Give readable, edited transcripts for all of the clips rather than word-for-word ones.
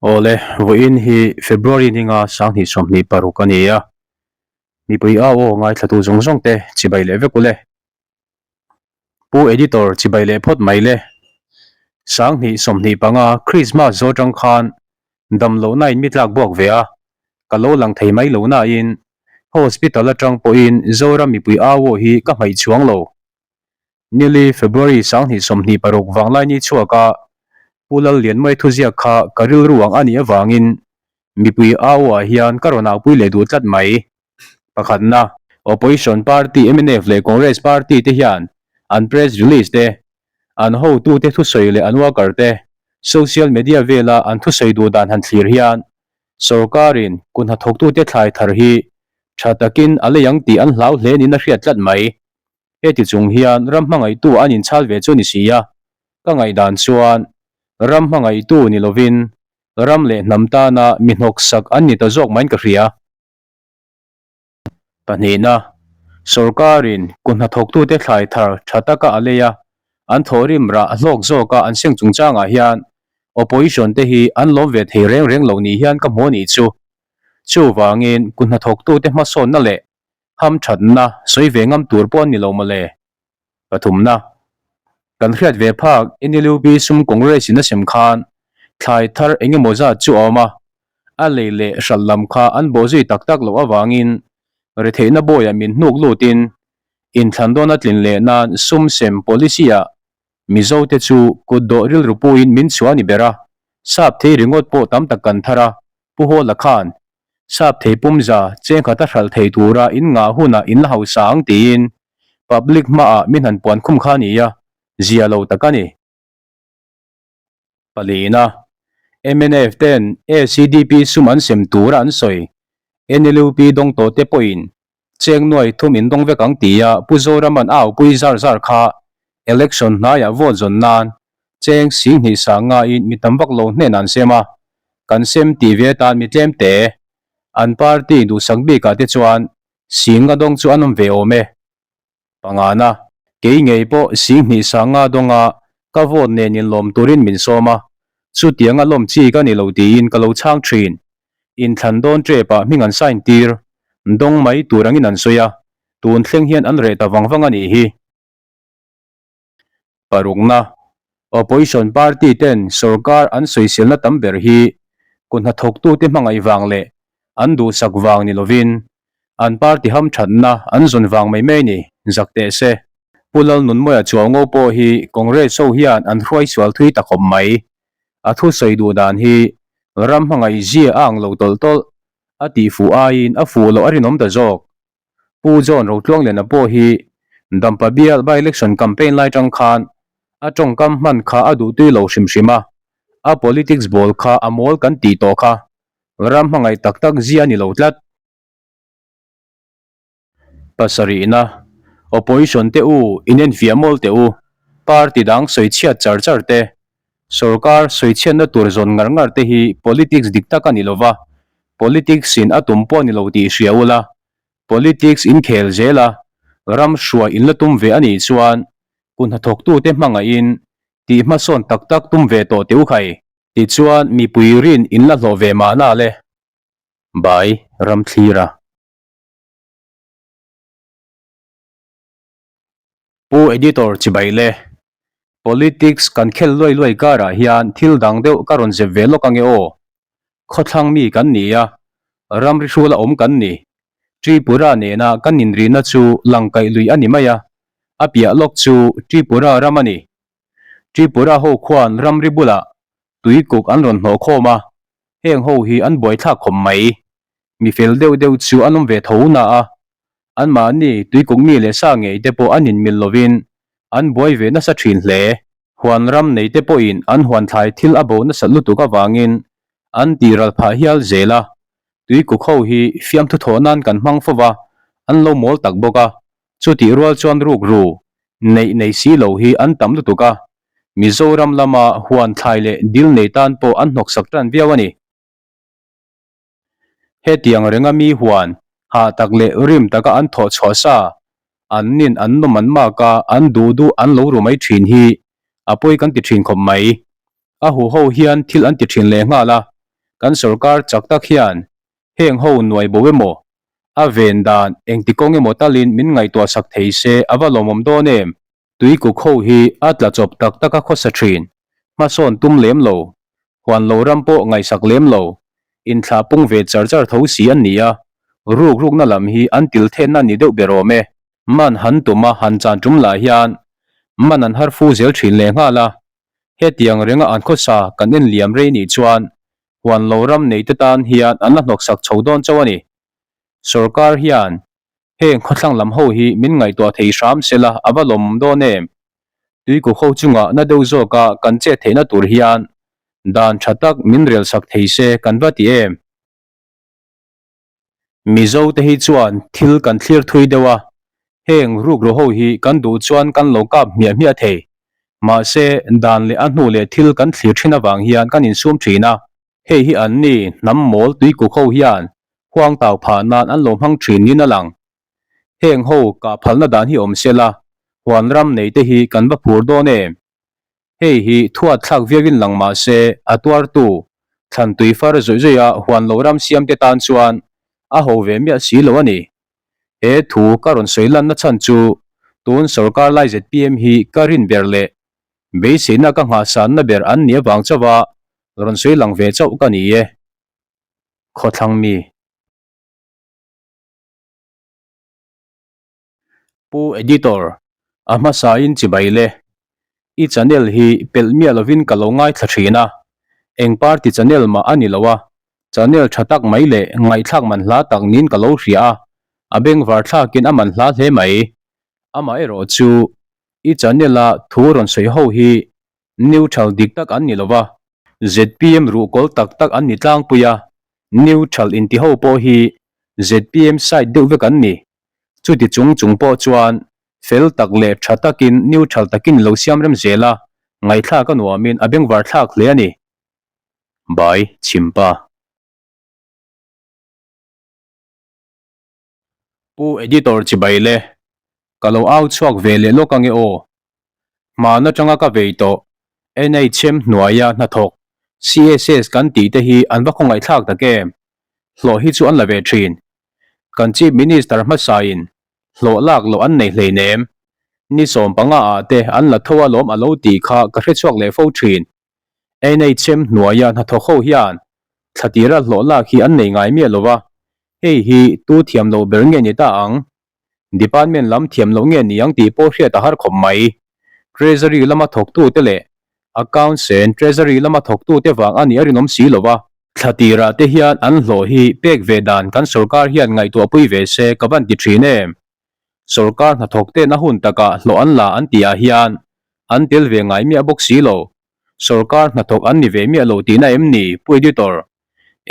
Awle, vawiin hi February ninga 2026 a ni a, mipui au aw ngaithlatu zawng zawng te chibai leh vek ule. Pu Editor chibai leh phawt mai le. 2025 Christmas zo atang khan dam lohna in mi tlak buak ve a, ka lo lang thei mai lo nain hospital atang pawhin Zoram mipui au aw hi ka hmaih chuang lo. Nili February 2026 vanglai ni chhuaka Pu Lallianmawia thuziak kha ka rilru ang a nih avangin mipui au ah hian ka rawn aupui leh duh tlat mai. Pakhatna, Opposition Party mnf leh Congress Party te hian an press release te, an hotute thusawi leh an worker te social media vela an thusawi duh dan han thlir hian sorkarin kut hnathawktute thlai thar hi tha takin a lei ang tih an hlau hle niin a hriat tlat mai. Heti chung hian ram hmangaihtu an inchhal ve chu ni si a, ka ngaihdan chuan ram hmangaihtu ni lovin ram leh hnam tana mi hnawksak an ni ta zawk maiin ka hria. Pahnihna, Sorkarin kut hnathawktute thlai thar tha taka a lei a, an thawhrim rah hlawk zawka an seng chungchangah hian opposition te hi an lawm ve thei reng reng lo ni hian ka hmu a nih chu. Chuvangin kut hnathawktute hmasawnna leh Ham thatna sawi ve ngam tur pawh an ni lo mawle. Pathumna, Kan hriat ve phak NLUP sum Congress in a sem khan thlai thar eng emaw zat chu a awm a, a lei leh hralh lam kha an bawh zui tak tak loh avangin retheihna bawiah min hnuk lutin inthlan dawna tlin leh nan sum sem policy ah Mizo te chu kut dawh rilru puin min chhuah a ni ber a, sap thei ringawt pawh tam tak kan thar a, Pu Hawla khan Sap thei pumza cheng khat a hralh thei tura in ngah hunah in la hausa ang tiin public hmaah min han puan khum kha a ni a, zia lo tak a ni. Palina, mnf ten ACDP sum an sem tura an sawi, NLUP dawng tawh te pawhin cheng nuai thum in dawng vek ang tia Pu Zoraman a aupui zar zar kha election hnaiah vote zawn nan Cheng 20 sangngaiin mi tam vak lo hnenah an sem a, kan sem tih ve atan mi tlem te. An party duhsak bikah te chuan 50 dawng chu an awm ve awm e. Pangana, kei ngei pawh 20 sangnga dawnga ka vote nen inlawm turin min sawm a, chutianga lawm chi ka ni lo tiin ka lo chhang thin. Inthlan dawn tepah hming an sign tir, dawng mai tur angin an sawi a, tun thleng hian an reh ta vang vang a nih hi. Parukna, Opposition party ten sorkar an sawiselna tam ber hi kut hnathawktute hmangaih vang leh an duhsak vang ni lovin an party hamthatna an zawn vang mai mai ni, zak teh se. Pu Lalnunmawia Chuaungo pawh hi Congress ho hian an hruai sual thui ta khawp mai. A thusawi duh dan hi ram hmangaih zia a ang lo tawlh tawlh, a tihfuh aiin a fuh loh a rinawm ta zawk. Pu John Rotluangliana pawh hi Dampa bial by-election campaign lai tang khan a tawngkam hman kha a duhtui lo hrim hrim a, a politics ball kha a mawl kan tih tawh kha ram hmangaih tak tak zia a ni lo tlat. Pasarihna, Opposition te u inenfiah mawl teh u, party dang sawichhiat char char te, Sorkar sawichhiatna tur zawn ngar ngar te hi politics dik tak a ni lova, politics in a tum pawh a ni lo tih hria ula, politics in khel zel a, ram hruai in la tum ve a nih chuan kut hnathawktute hmangaihin tih hmasawn tak tak tum ve tawh teh u khai. Tichuan mipui rin in la hlawh ve mahna le. Bai Ramthlira. Pu Editor chibai le. Politics kan khel luai luai karah hian thil dang deuh ka rawn zep ve lawk ange aw. Khawthlang mi kan ni a, ramri hrula awm kan ni. Tripura nena kan inrihna chu langkaih lui a ni mai a, a piah lawk chu Tripura ram a ni. Tripura ho khuan ramri bulah tuikuk an rawn hnawh khawm a, heng ho hi an buaithlak khawp mai. Mi fel deuh deuh chu an awm ve tho na a, Anmahni tuikuk mi leh sa ngei te pawh an inmil lovin an buai ve nasa thin hle. Huan ram nei te pawhin an huan thlai thil a bo nasat lutuk avangin an tih ral phah hial zel a. Tuikuk ho hi fiamthu thawh nan kan hmang fo va, an lo mawl tak bawk a. Chutih rual chuan rukru neih nei si lo hi an tam lutuk a. Mizoram lama huan thlai leh dil nei tan pawh an hnawksak tan viau a ni. Hetiang renga mi huan hah tak leh rim taka an thawh chhuah sa, an nin an nawm an mak a, an duh duh an lo ru mai thin hi a pawi kan ti thin khawp mai. A huho hian thil an ti thin leh nghal a. Kan sorkar chak tak hian heng ho nuai bo emaw, a ven dan engti kawng emaw talin min ngaihtuah sak thei se a va lawmawm dawn em? Tuikuk ho hi a tla chawp tak tak a khawsa thin, hmasawn tum lem lo, huan lo ram pawh ngaihsak lem lo, inthlah pung ve char char tho si an ni a, ruk rukna lam hi an til thenna ni deuh ber awm e. Man han tum a han chan tum lah hian man an har fu zel thin lehnghal a, hetiang renga an khawsa kan en liam rei nih chuan huan lo ram neite tan hian an la hnawksak chho dawn chauh a ni. Sorkar hian Heng khawthlang lam ho hi min ngaihtuah thei hram sela a va lawm dawn em? Tuikuk ho chunga na deuh zawka kan chet theihna tur hian dan tha tak min rel sak thei se kan va ti em? Mizo te hi chuan thil kan thlir thui deuh a, heng rukru ho hi kan duh chuan kan lo kap hmiah hmiah thei. Mahse, dan leh a hnu leh thil kan thlir thin avang hian kan insum thin a. Hei hi an ni, hnam mawl tuikuk ho hian huang tau phah nan an lo hmang thin niin a lang. Heng ho kah phalna dan hi awm se la, huan ram nei te hi kan va phur dawn em? Hei hi thuat thlak viauin lang mah se, a tuartu, thlan tui far zawih zawih a huan lo ram siam te tan chuan a ho ve miah si lo a ni. He thu ka rawn sawi lanna chhan chu tun sorkar lai zpm hi ka rin ber leh Beiseina ka nghahsanna ber an nih avang chauha rawn sawi lang ve chauh ka ni e. Khawthlang mi. Pu Editor, a hmasain chibai le. I channel hi pelh miah lovin ka lo ngaithla thin a, eng party channel mah a ni lo a, channel tha tak mai leh ngaihthlak man hla tak niin ka lo hria a, a bengvar thlakin a man hla hle mai. Amaherawh chu I channel a thu rawn sawi ho hi neutral dik tak an ni lo va, zpm ruhkawl tak tak an ni tlangpui a, neutral inti ho pawh hi zpm side deuh vek an ni. Chuti chung chung pawh chuan fel tak leh tha takin neutral takin lo siam rem zel a, ngaihthlak a nuamin a bengvar thlak hle a ni. Bai Chhimpa. Pu Editor chibai le, ka lo au chhuak ve leh lawk ange aw. Hman atanga ka vei tawh, NHM hnuaia hnathawk, CSS kan tih te hi an va khawngaihthlak tak em? Hlawh hi chu an la ve thin. Kan Chief Minister hmasain hlawh lak loh an nei hleinem. Ni 15 ah te an la tho alawm a lo tih kha ka hrechhuak leh fo thin. NHM hnuaia hnathawk ho hian thla tira hlawh lak hi an nei ngai miah lo va, hei hi tu thiam loh ber nge ni ta ang? Department lam thiam loh nge ni ang tih pawh hriat a har khawp mai. Treasury lama thawktute leh Accounts and Treasury lama thawktute vang a nih a rinawm si lo va. Thla tirah te hian an hlawh hi pek ve dan kan sorkar hian ngaihtuahpui ve se ka van ti thin em? Sorkar hnathawk ten a hun takah hlawh an la an tih ah hian an tel ve ngai miah bawk si lo. Sorkar hnathawk an ni ve miah lo tihna em ni, Pu Editor?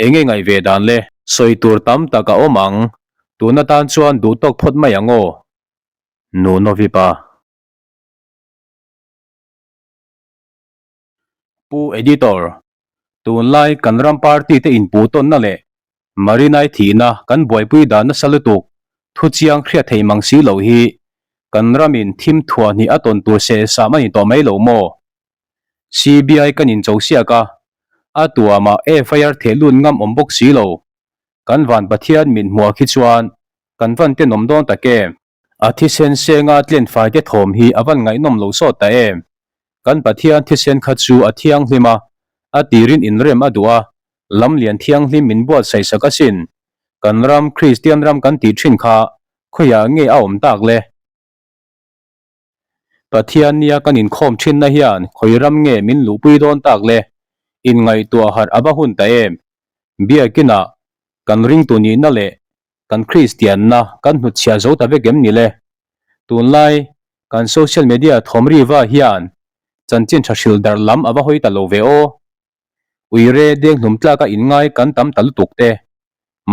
Enge ngaih ve dan le? Sawi tur tam tak a awm ang, tun atan chuan duh tawk phawt mai ang aw. Nu Novipa. Pu Editor, tunlai kan ram party te inpuh tawnna leh Marinai thihna kan buaipui dan nasa lutuk thu chiang hriat thei mang si lo hi kan ramin thim thuah hnih a tawn tur se sam a ni tawh mai lo maw? CBI kan incho siak a, a tuamah FIR theh lut ngam awm bawk si lo. Kan van Pathian min hmuah khi chuan kan van tenawm dawn tak em? A thisen senga tlenfai te thawm hi a van ngaihnawm lo sawt ta em? Kan Pathian thisen kha chu a thianghlim a, a tirin inrem a duh a, lamlian thianghlim min buatsaih sak asin. Kan ram Kristian ram kan tih thin kha khawiah nge a awm tak le? Pathian nia kan inkhawm thinna hian khawi ram nge min luhpui dawn tak le? Inngaihtuah harh a va hun ta em? Biakinah kan ringtu nihna leh kan Kristianna kan hnutchhiah zo ta vek em ni le? Tunlai kan social media thawm riva hian chanchin tha hrilh darh lam a va hawi ta lo ve aw. Uire deng hlum tlaka inngai kan tam ta lutuk te.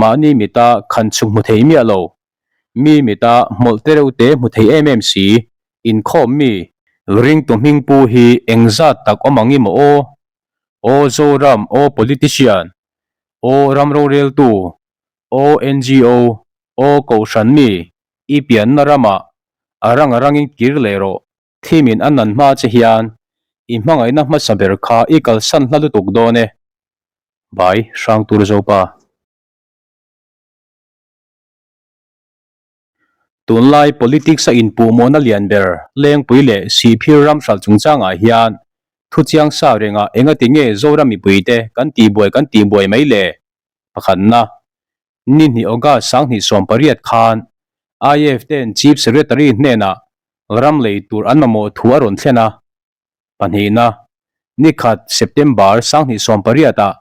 Mahni mita khan chhuk hmu thei miah lo. Mi mita hmawlh te reuh te hmu thei em em si. Inkhawm mi. Ringtu hming pu hi engzat tak awm ang i maw aw? Aw Zoram, aw politician, aw ram roreltu, Aw NGO, aw Kohhran mi, i pianna ramah a rang a rangin kir leh rawh. Thimin a nan hma che hian i hmangaihna hmasa ber kha i kalsan hla lutuk dawn e. By Hrangturzopa. Tunlai politics a inpuhmawhna lian ber Lengpui leh Sihphir ram hralh chungchangah hian thuchiang sa rengah engati nge Zoram mipuite kan tihbuai kan tihbuai mai le? Pakhatna, Ni hnih August 2018 khan IAF ten Chief Secretary hnenah ram lei tur an mamawh thu a rawn thlen a. Pahnihna, Nikhat, September 2018 ah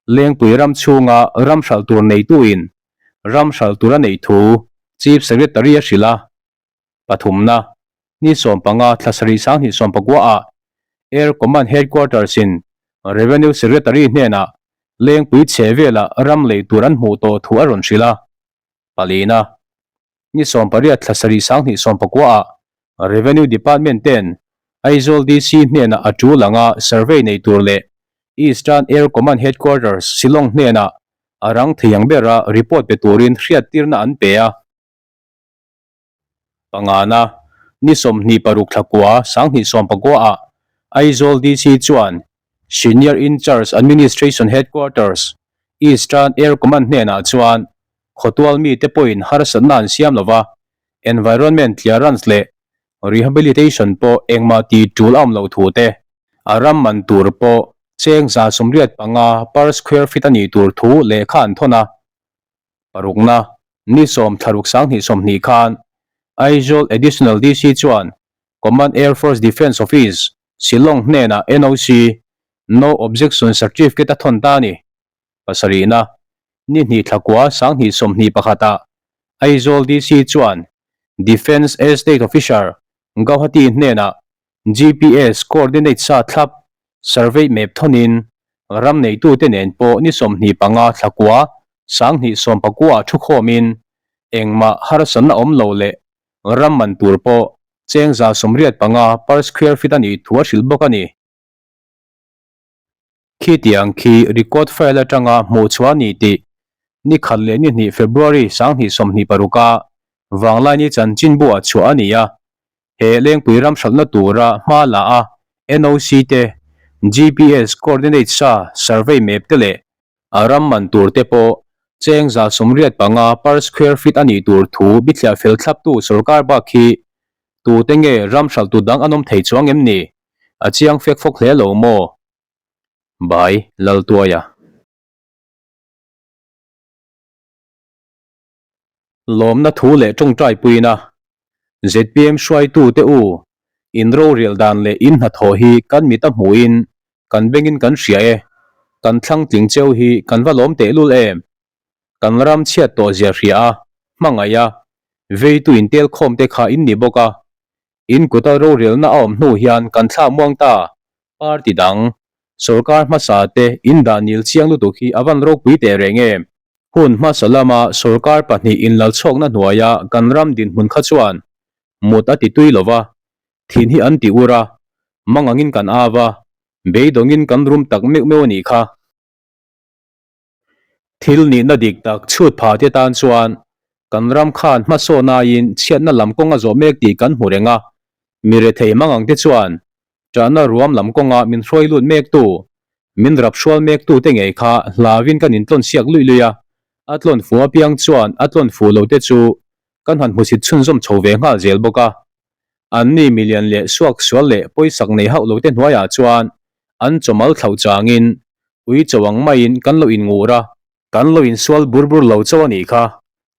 Lengpui ram chhunga ram hralh tur neituin ram hralh tur a neih thu Chief Secretary a hrilh a. Pathumna, Ni 15 thla sarih 2019 ah Air Command Headquarters in Revenue Secretary hnenah Lengpui chhe velah ram lei tur an hmuh tawh thu a rawn hrilh a. Palina, Ni 18 thla sarih 2019 ah Revenue Department ten Aizawl DC hnenah a tul anga survey nei tur leh Eastern Air Command Headquarters, Shillong hnenah a rang thei ang bera report pe turin hriattirna an pe a. Pangana, Ni 26 thla kua 2019 ah Aizawl DC chuan Senior In-Charge Administration Headquarters, Eastern Air Command hnenah chuan Khawtual mite pawhin harsatna an siam lova, environment clearance leh rehabilitation pawh engmah tih tul a awm loh thu te, a ram man tur pawh cheng 185 per square feet a nih tur thu lehkha an thawn a. Parukna, ni 10 thlaruk 2020 khan Aizawl Additional DC chuan Command Air Force Defence Office, Shillong hnenah NOC, No Objection Certificate, a thawn ta a ni. Pasarihna, ni hnih thla kua 2021 ah Aizawl DC chuan Defence Estate Officer Gauhati hnenah GPS coordinate sa thlap survey map thawnin ram neitute nen pawh ni 25 thla kua 2019 ah thukhawmin engmah harsatna awm lo leh ram man tur pawh cheng 185 per square feet a nih thu a hrilh bawk a ni. Khitiang khi record file atanga hmuh chhuah a ni tih ni khat leh ni hnih February 2026 a Vanglaini chanchinbu ah chhuah a ni a. He Lengpui ram hralhna tura hma la a NOC te, GPS coordinate sa survey map te leh a ram man tur te pawh cheng 185 per square feet a nih tur thu bithliah fel thlaptu sorkar bak hi tute nge ram hralhtu dang an awm thei chuang em ni? A chiang fek fawk hle lo maw? Bai Laltuaia. Lawmna thu leh tawngtai puina zpm hruaitute u, in rorial dan leh in hnathawh hi kan mit a hmuhin kan bengin kan hria e, kan thlang tling cheu hi kan va lawm tehlul em? Kan ram chhiat tawh zia hria a, hmangaih a, veitu intel khawm te kha in ni bawk a, In kuta rorelna a awm hnu hian kan thla muang ta, party dang, sorkar hmasa te in dah nil chiang lutuk hi a van ropui teh reng em? Hun hmasa lama sorkar pahnih inlalchhawkna hnuaia kan ram dinhmun kha chuan mut a ti tui lo va, thin hi an ti ur a, mangangin kan av a, beidawngin kan rum tak meuh meuh a nih kha. Thil nihna dik tak chhut phah te tan chuan kan ram khan hmasawn aiin chhiatna lam kawng a zawh mek tih kan hmu reng a, mi rethei mang ang te chuan ṭahna ruam lam kawnga min hruai lut mektu, min rap hrual mektu te ngei kha hlauin kan intlawn siak luih luih a, a tlawn fu apiang chuan a tlawn fu lo te chu kan han hmusit chhunzawm chho ve nghal zel bawk a. Anni milian leh suak sual leh pawisak nei hauh lo te hnuaiah chuan an chawmal thlauh changin ui cho ang maiin kan lo inngur a, kan lo insual bur bur lo chauh a nih kha,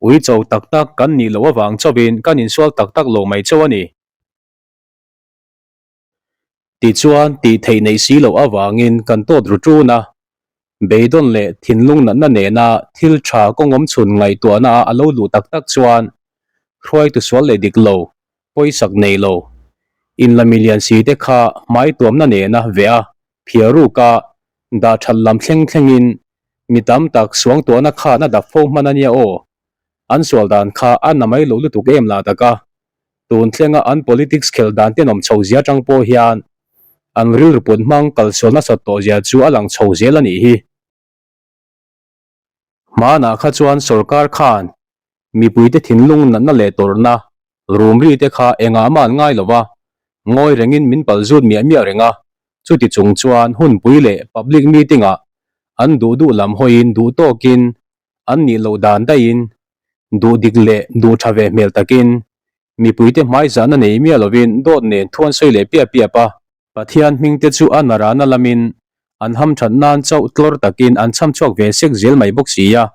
ui cho tak tak kan nih loh avang chauhin kan insual tak tak lo mai chauh a ni. Tichuan, tih theih neih si loh avangin kan tawt ru ṭun a, beidawn leh thinlung natna nena thil ṭha kawngawm chhun ngaihtuahna a lo luh tak tak chuan hruaitu sual leh dik lo, pawisak nei lo, inla milian si te kha hmai tuamna nena veh a, phiar ruk a, dah ṭhat lam thleng thlengin mi tam tak suangtuahna khan a dap fo hman a nia aw. An sual dan kha a na mai lo lutuk em lah tak a. Tun thlenga an politics khelh dan tenawm chho zia atang pawh hian an rilru put hmang kalsual nasat tawh zia chu a lang chho zel a nih hi. Hmanah kha chuan sorkar khan mipuite thinlung natna leh tawrhna rumri te kha engah mah an ngai lo va, ngawi rengin min pal zut miah miah reng a, chuti chung chuan hunpui leh public meeting ah. An duh duh lam hawiin duh tawkin, an nih loh dan daihin, duh dik leh duh tha ve hmel takin, mipuite hmaizahna nei miah lovin dawt nen thu an sawi leh piap piap a. Pathian hmingte chu a narana lamin an hamthat nan chauh tlawr takin an chham chhuak ve sek zel mai bawk si a.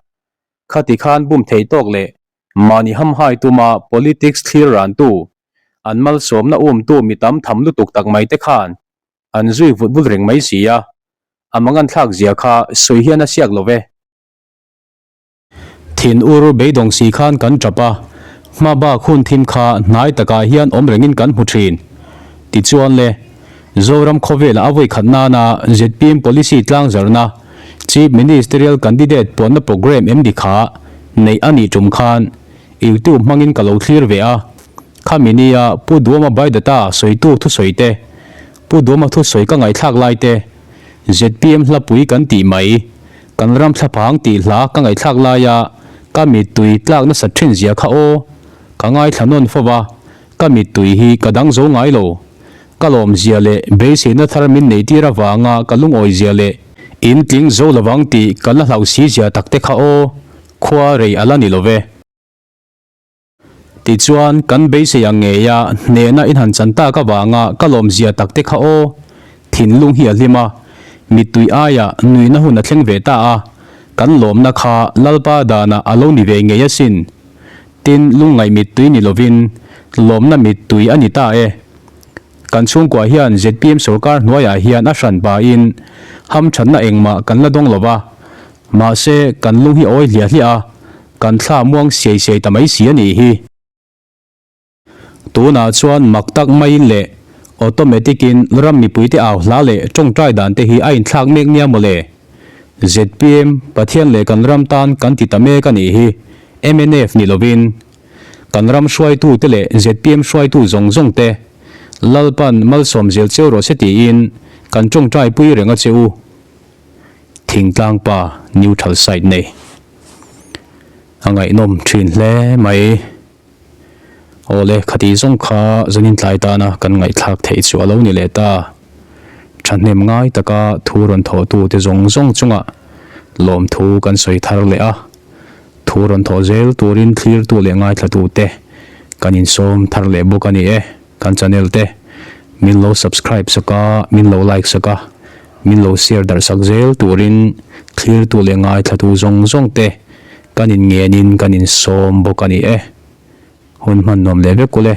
Khati khan bum thei tawk leh mahni hamhai tuma politics thlir rantu, an malsawmna umtu mi tam tham lutuk tak mai te khan an zui vut vut reng mai si a, a manganthlak zia kha sawi hian a siak lo ve. Thin ur beidawng si khan kan tap a, hma bak hun thim kha hnai takah hian awm rengin kan hmu thin. Tichuan le, Zoram khawvela a vawi khat nana zpm policy tlangzarhna Chief Ministerial Candidate puanna programme em ni kha neih a nih tum khan YouTube hmangin ka lo thlir ve a, khami nia Pu Duama Baidata sawitu thusawi te, Pu Duama thusawi ka ngaihthlak lai te, zpm hlapui kan tih mai, kan ram thlaphang tih hla ka ngaihthlak laia ka mittui tlak nasat thin zia kha aw, ka ngaithla nawn fo va, ka mittui hi ka dang zo ngai lo. Ka lawmzia leh beiseina thar min nei tir avanga ka lungawi zia leh in tling zo lovang tih ka la hlauh si zia tak te kha aw, khua rei a la ni lo ve. Tichuan, kan beisei ang ngeia hnehna in han chan tak avanga ka lawmzia tak te kha aw, thinlung hi a hlim a, mittui aia nuihna hun a thleng ve ta a, kan lawmna kha Lalpa danah a lo ni ve ngei asin. Tin, lungngaih mittui ni lovin lawmna mittui a ni ta e. Kan chhungkua hian zpm sorkar hnuaiah hian a hran pahin hamthatna engmah kan la dawng lova, mahse kan lung hi a awi hliah hliah a, Kan thla muang siai siai ta mai si a nih hi. Tunah chuan mak tak maiin leh automatic in ram mipuite au hla leh tawngtai dan te hi a inthlak mek nia mawle. Zpm, Pathian leh kan ram tan kan ti ta mek a nih hi. Mnf ni lovin. Kan ram hruaitu te leh zpm hruaitu zawng zawng te Lalpan malsawm zel cheu rawh se tiin kan tawngtai pui reng a che u. Thingtlang pa neutral side nei. A ngaihnawm thin hle mai. Awle khati zawng kha zanin tlai tana kan ngaihthlak theih chu a lo ni leh ta. Thahnem ngai taka thu rawn thawhtu te zawng zawng chungah lawmthu kan sawi thar leh a. Thu rawn thawh zel turin thlirtu leh ngaithlatu te kan insawm thar leh bawk a ni e. Kan channel te min lo subscribe sak a, min lo like sak a, min lo share darh sak zel turin thlirtu leh ngaithlatu zawng zawng te kan in ngenin kan in sawm bawk a ni e. Hun hman nuam leh vek ule.